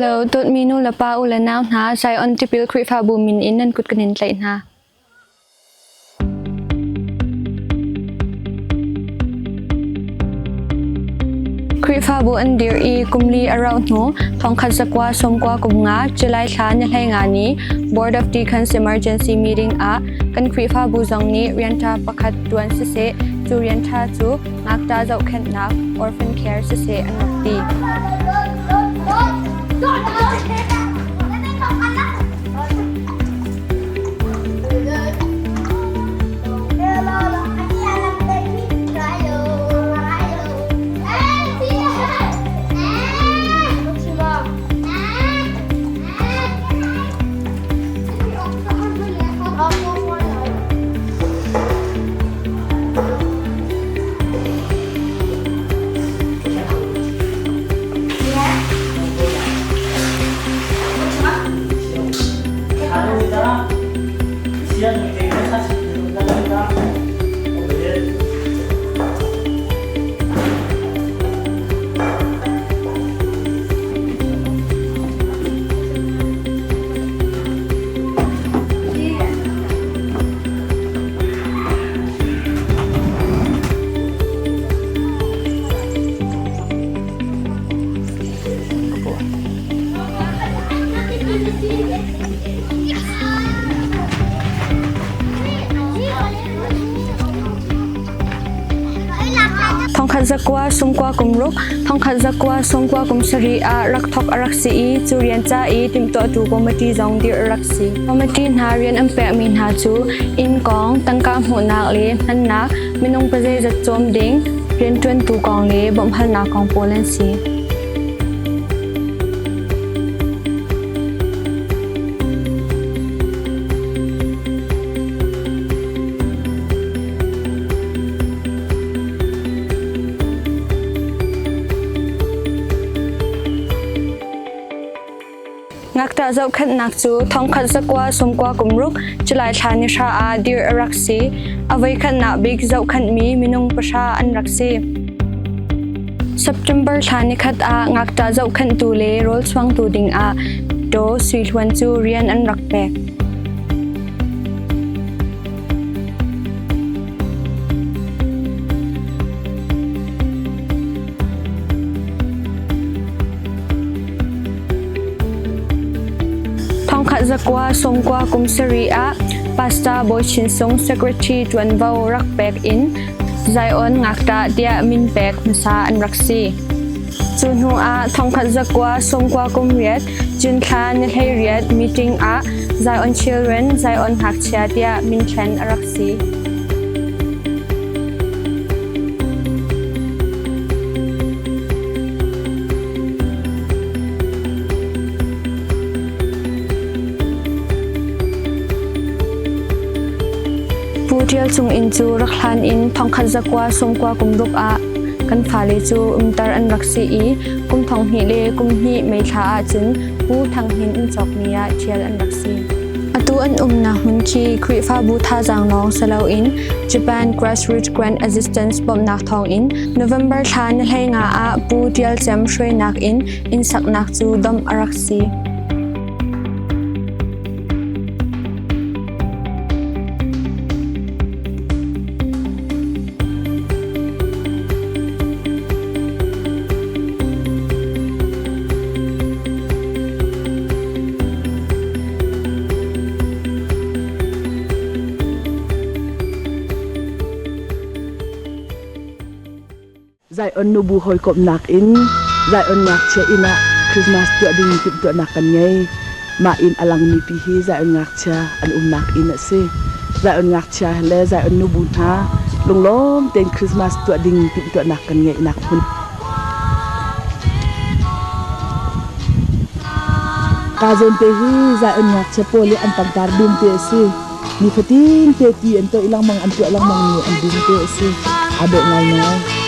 Hello, dawtmi nu le pa u le nau hna, Zion Tipil Khrihfabu min in nan kut kan in tlaih hna. Khrihfabu an dir i kumli a rauh hnu thongkhat zakua sawmkua kum nga July thla ni hleinga ni Board of Deacons Emergency Meeting ah kan Khrihfabu zong nih rianṭha pakhat ṭuan siseh cu rianṭha cu ngakṭah zohkhenhnak orphan care siseh an rak ti. Thongkhat zakua sungkua kum ruk, thongkhat zakua sungkua kum sarih ah rak thawk a rak si i cu rian ca i timhtuahtu committee zong dirh a rak si. Committee hna rian an pekmi hna cu inn kong, tangka hmuhnak le hmannak, minung pazeizat cawm ding, rianṭuantu kong le bawmhhalnak kong pawl an si. Ngakṭah zohkhenhnak cu thongkhat zakua sawmkua kum ruk July thla ni hra ah dirh a rak si. A voikhatnak bik zohkhenhmi minung pahra an rak si. September thla nikhat ah ngakṭah zohkhenhtu le rawl chuangtu dingah Daw Sui Hluan cu rian an rak pek. Thongkhat zakua sawmkua kum sarih ah Pastor Bawi Chin Sung Secretary ṭuanvo rak pek in Zion ngakṭah tiah min pek hmasa an rak si. Cu hnu ah thongkhat zakua sawmkua kum riat June thla ni hleiriat meeting ah Zion Children Zion Ngakchia tiah min thlen a rak si. Pu Ṭial Cung inn cu rak hlan in thongkhat zakua sawmkua kum ruk ah kan fale cu umter an rak si i kum thong hnih le kum hnih May thla ahcun Pu Thang Hnin inn cawkmi ah ṭhial an rak si. Atu an umnak hmun khi Khrihfabu thazaang lawng si loin Japan Grassroots Grant Assistance bawmhnak thawngin November thla ni 15 ah Pu Ṭial Cem hruainak in inn saknak cu domh a rak si. Zion nubu hawikomhnak in Zion ngakchia inn ah Christmas tuah ding timhtuahnak kan ngei. Mah inn a langmi pi hi Zion ngakchia an umnak inn a si. Zion ngakchia le Zion nubu hna lunglawm tein Christmas tuah ding timhtuahnak kan ngeihnak hmun. Ka zawn te hi Zion ngakchia pawl i an pangpar dum te a si. Nifatin te ti an toih lengmang an tuah lengmang mi an dum te a si. Aa dawh ngaingai.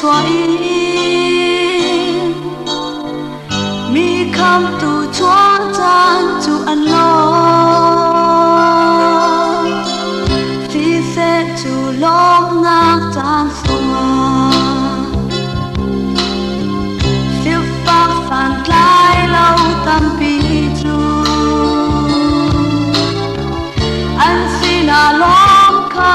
chuah in mi khamtu chuah caan cu an lawm. Siseh cu lawmhnak caan sungah sifak santlai lo tampi cu an sinah lawm kho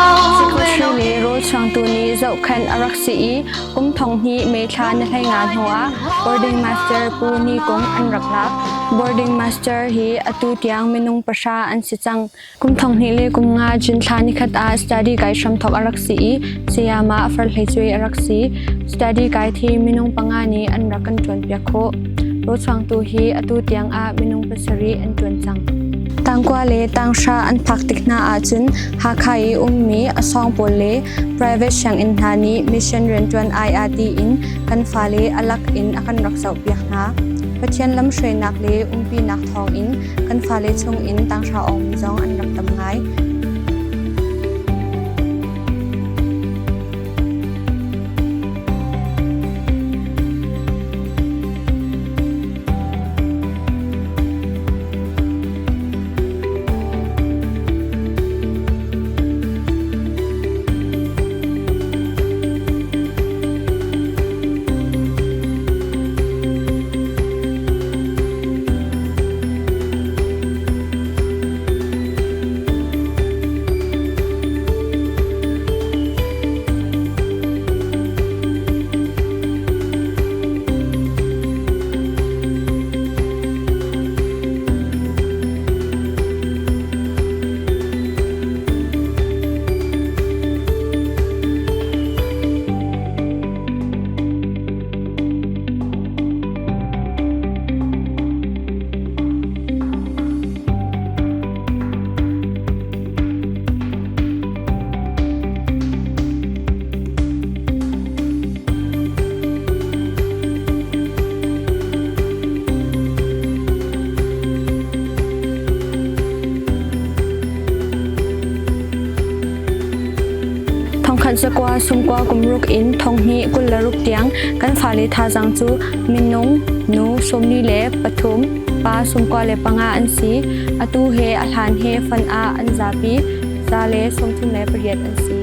ve Secretary le rawlchuangtu nih zohkhenh a rak si i kum 2000 May thla ni 15 hnuah boarding master Pu Ni Kung an rak lak. Boarding master hi atu tiang minung pahra an si cang. Kum 2005 June thla nikhat ah study kai hramthawk a rak si i sayama Far Hlei Cuai a rak si. Study kai thi minung panga nih an rak kan ṭuanpiak khawh. Rawlchuangtu hi atu tiang ah minung pasarih an ṭuan cang. Tangkua le tanghra an phak tik hna ahcun Hakha i ummi a sawng pawl le private sianginn hna nih mission rianṭuan ai ah tiin kan fale a lak in a kan rak zohpiak hna. Pathian lamhruainak le umpinak thawngin kan fale chungin tanghra awngmi zong an rak tam ngai. Thongkhat zakua sumkua kumruk in thonghnih 26 tiang kan fale thazaang cu minung nu 43 pa 95 an si. Atu he a hlan he fon ah an zapi 138 an si.